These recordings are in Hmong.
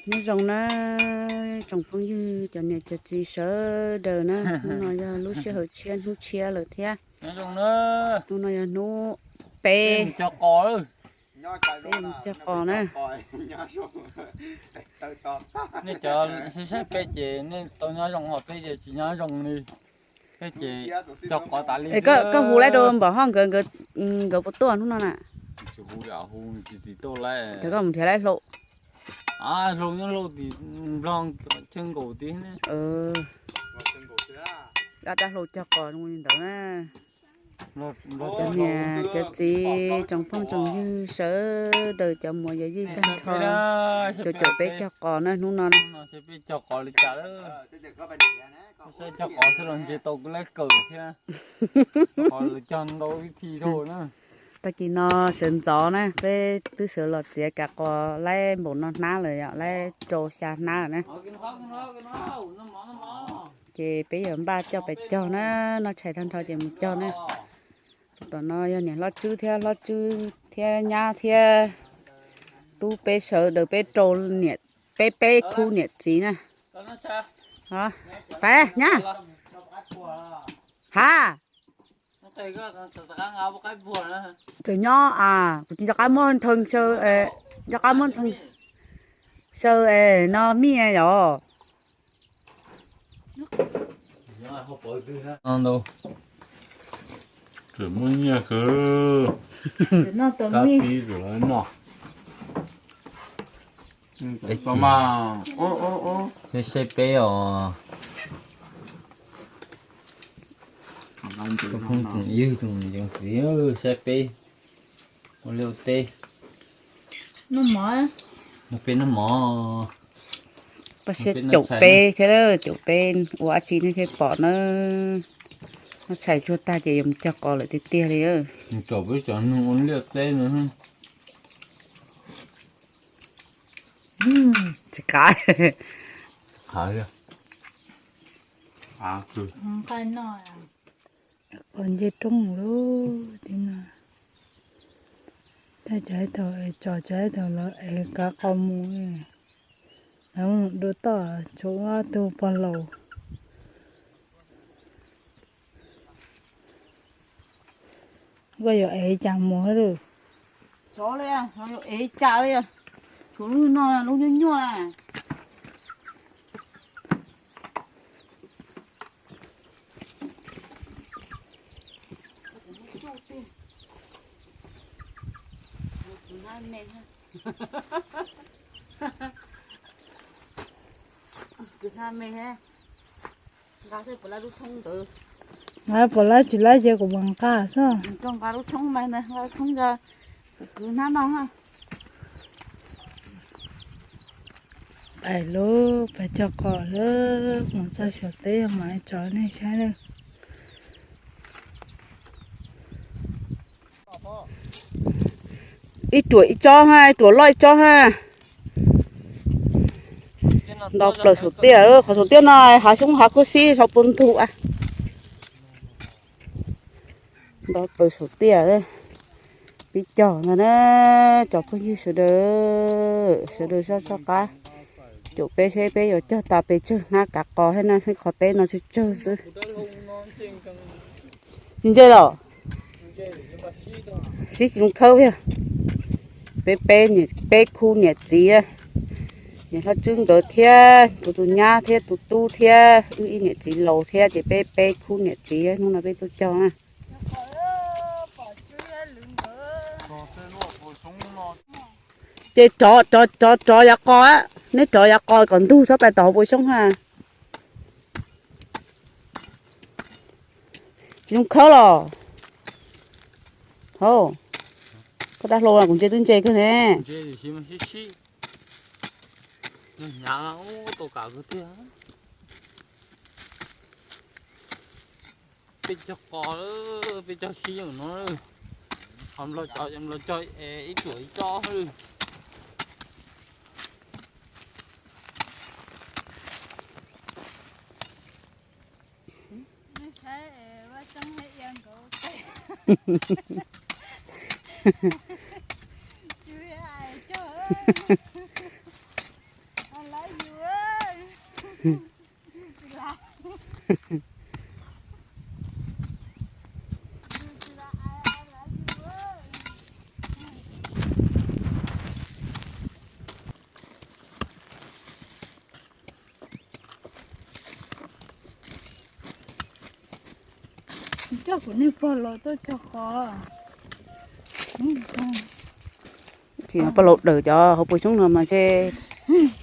Nyob zoo na, tsoom phooj ywg cov niam cov txiv sawv daws na, hnub no yog lub sij hawm tshiab hnub tshiab lawm thiab. Hnub no yog hnub peb, peb mus cog qos na. Nej cov saib saib peb ces nej tau nyob zoo, ho peb ces tsis nyob zoo li. Peb ces cog qos tas li. Koj hu lawv rau npam hoj nkawd, nkawd puas tuaj hnub no na? Tsis hu, hu tsis tsis tuaj lawm. Cov koj mus nrhiav lawv hlau. Hlau nyob hlau tim nplog chaw nkaum tid ne. Dab dab hlau cog qos zoo li ntawd na. Cov niam cov txiv tsoom phooj tsoom ywg sawv daws, cov muam yawm yij tag nrho, caum caum peb cog qos na hnub no na. Peb cog qos li cas lawm? Saib cog qos xwb los ntshe tau kuv lab kawm thiab. Qos lawv cog ntau ib thi dhau na. Tag kis no sawv ntxov na, peb twb sawv los txiav kav qos laib npaum no hnab lawm yom, laib rau xya hnab lawm na. Ces peb yuav npaj coj pais cog na, noj tshais tag nrho ces mus cog na. Tom no yog niam hlob Tswb thiab hlob Tswb thiab nyab thiab tub, peb sawv daws peb rau niam, peb peb khub niam txiv na. Pais nyab. Ha, tseem nyob a, kuv tsis nco qab muab nthee xyaw, nco qab muab nthee xyaw es no mij yom. Tseem muaj nyiaj kawg. Tab pib rau lawv noj. Saib peb os. Tus phooj tus ywg tus niam tus txiv, saib peb ua liaj ua teb. Noj mov, peb noj mov. Pab siab caum peb thiab, caum peb ua dab tsi nej thiaj pom na. Noj tshais tsuag tag ces yuav mus cog qos lawm tiag tiag li. Caum peb cov nug ua liaj teb no. Tsis qab. Qos nce roob lawm tim no. Cov ib tug es tso, cov ib tug los ev kav qos mus. Lawv mus dua toj, tshuav ob tug pog laus. Koj yuav ev cas mus lawm? Tsov li, yuav ev cas li? Tshuav lub no lub nyuaj nyuaj. Kwv hnab me, nqa puas laib lub thoob ntawd. Nqa puas laib tsis laib ces kuv mam nqa xwb. Nqa lub thoob mas, nqa lub thoob, kwv hnab no. Pais lub, pais cog qos lawm, mus txog xyuas teb mam tso nej saib lawm. Ib ruam ib tsob ha, ib ruam loj ib tsob ha. Nto plaws saum tiaj, qhov saum tiaj no hav xyoob hav khuab xib sau pua ntug a. Nto plaws saum tiaj, pib cog ntag na. Cov phooj ywg sawv daws, sawv daws soj soj qab caum peb seb peb yuav cog tas pes tsawg hnab kav qos thiab na, qhov teb no tsawg tsawg xwb. Tsis ntse los? Sib tsis zoo khawb thiab. Peb peb, peb khub niam txiv, niam hlob Tswb nkawd thiab tus tus nyab thiab tus tub thiab wb ib niam txiv laus thiab ces peb peb khub niam txiv hnub no peb tuaj cog na. Ces rov, rov, rov, rov yav qos, neb rov yav qos kom ntug tsob pais tom hauv puas xyoob ha. Tsis zoo khawb los? Hauv, koj dab hlau no kuv ntse twb ntse kawg ne. Peb cog qos, peb cog sib no, qhov nplo cov, nplo cog ib ruam ib tsob. Coj kuv niag pog laus tuaj cog qos. Tsis, pog laus dawm cov hauv paus xyoob no mas ntshe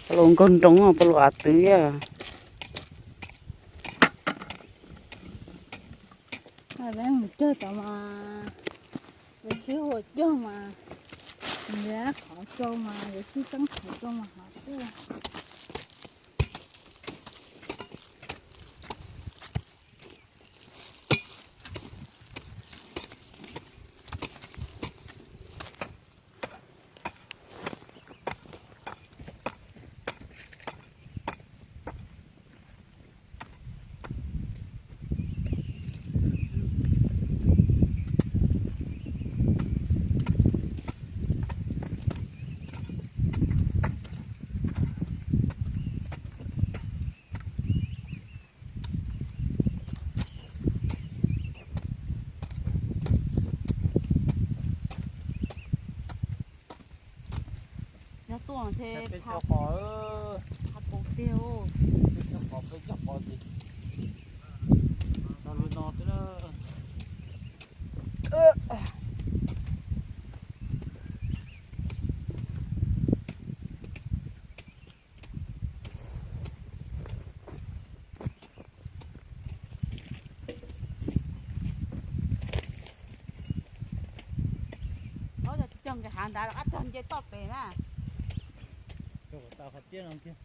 pog laus nkaug nroos, pog laus av twv. Mus cog tod mas, yuav sib hua cog mas, yuav qhov rau mas, yuav sib teeb qhov rau mas hov xwb. Nyob tuaj ntshe peb cog qos, peb cog qos, peb cog qos ces no li no xwb na. Cog nkaus hav ntawd los qab cog nce toj pem na. Cog kom tau qhov tiab no kiag.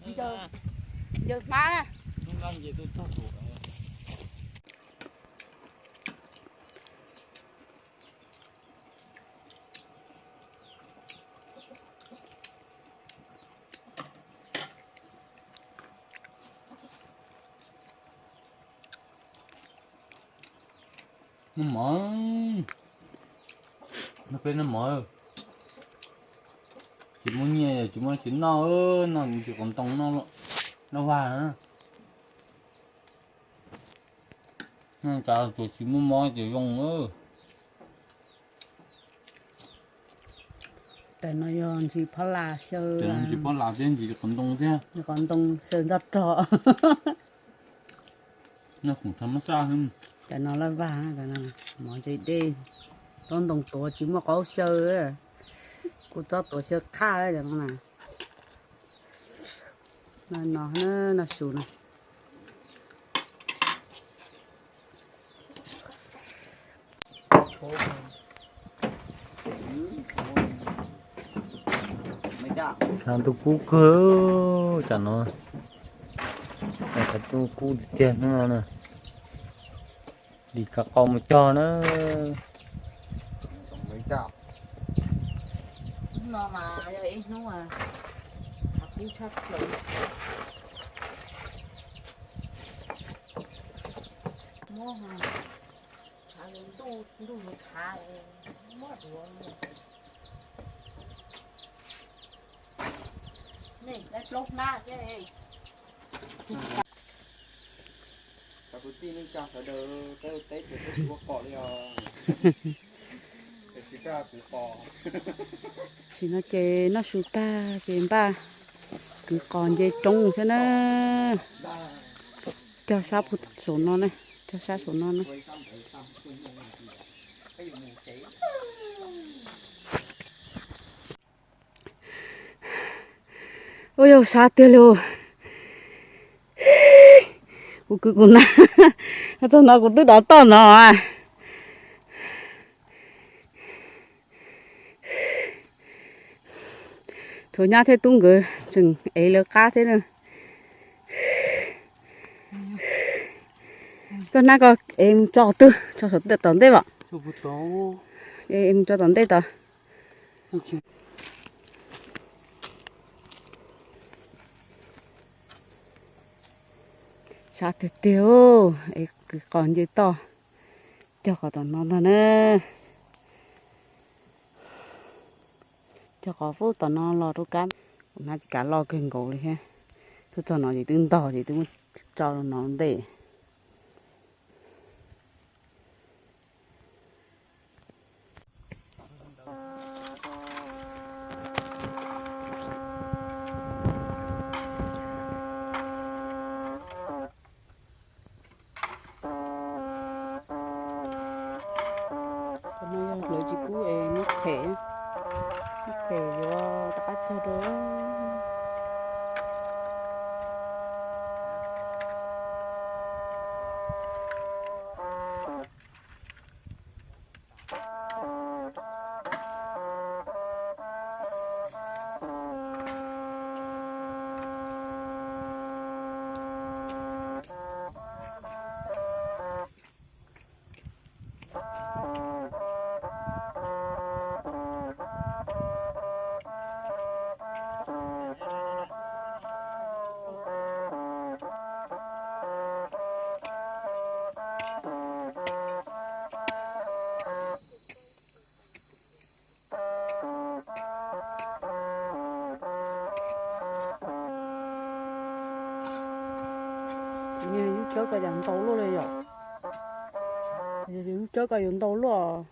Ncaws hmab na. Noj mov, noj peb noj mov. Tsis muaj nyiaj tsis muaj tsis noj, noj tsis qos ntoo noj vaj na. Noj tas tsuas tsis muaj mob ces zoo. Tam no yog ntsis phab las xyaw, ntsis phab las thiab ntsis qos ntoo thiab, qos ntoo xyaw nroj rog. Noj khoom tha mab saj. Tam no laj vag, mov ntse dej, tsob ntoo tuav tsis muaj qaub xyaw, kuv txob tuav xyaw qhaj cov no na. No, no su na. Tshav ntuj kub kawg tsam no, tshav ntuj kub tiag tiag hnub no na. Dim kav qau mus cog na. Hnub no mas yog ib hnub tshav kub tshaj plaws. Muab tshav ntuj, ntuj tshav muab duav. Nej plaub hnab thiab. Cov kwv tij neej tsa sawv daws, peb ua teb ces peb tsis ua qos li os. Tam sim no ces noj su tag ces npaj kwv qos nce roob xwb na. Cog sab puag saum no na, cog sab saum no na. Ua yog sab tiag li. Kuv kwv kuv nab, txog no kuv twb dov toj no. Thaum nyab thiab tub nkawd tseem ev lawv qab thiab na. Koj nab koj ev mus tso qhov twg, tso saum tom ntej os? Ev mus tso tom ntej tod. Sab tiag tiag, es kwv qos nce toj cog qos tom no ntag na. Cog qos fub tom no los rau kab, kuv hnab tsis kav loj kawg nkaus li thiab. Tuaj txog no ces twb ntog ces twb muab tso rau no ntej. Qhov no yog hlawv tsis kub es muab phem, muab phem yuav rov qab cog rau. Yus tsawb ko cas ntau luaj li yom? Yus tsawb ko yuav ntau luaj.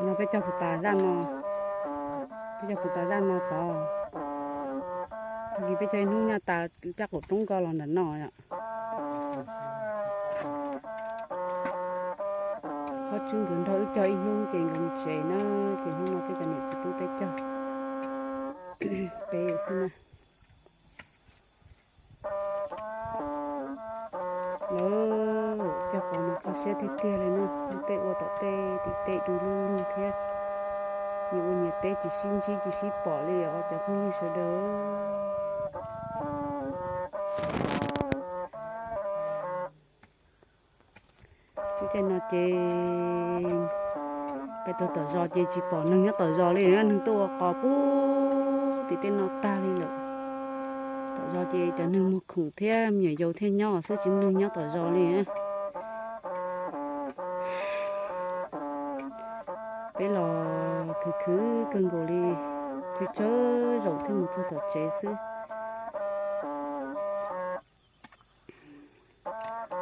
No peb cog kuv tas zaj no, peb cog kuv tas zaj no tod. Tag kis peb cog ib hnub nyaj tas caj qaum roob ko los ntawm no yom. Pob tswb nkawd nrog wb cog ib hnub ces nkawd mus tsev na, ces hnub no peb cov niam txiv tub peb cog peb xwb na. Lawv cog qos mas kho siab tiag tiag li na, lub teb ua tom tej tim tej du lug lug thiab. Nyias ua nyias teb tsis sib ntsib tsis sib pom li os cov phooj ywg sawv daws. Txij caij no ces peb tuaj tom zos ces tsis pom neeg nyob tom zos li, neeg tuaj ua qos puag tim tej no tag li lawm. Tom zos ces cov neeg muag khoom thiab me nyuam yaus thiaj nyob xwb, tsis muaj neeg nyob tom zos li. Peb los khwv khwv kawg nkaus li, tsawg tsawg zaus thiaj mus txog tom tsev xwb.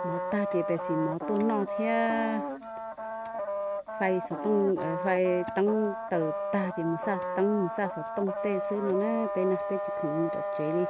Mov tag ces pem xim mov tuaj noj thiab. Fais xov tooj, fais teeb taws tag ces mus xaj teeb mus xaj xov tooj tej xwb no na, peb na peb tsis khoom mus tom tsev li.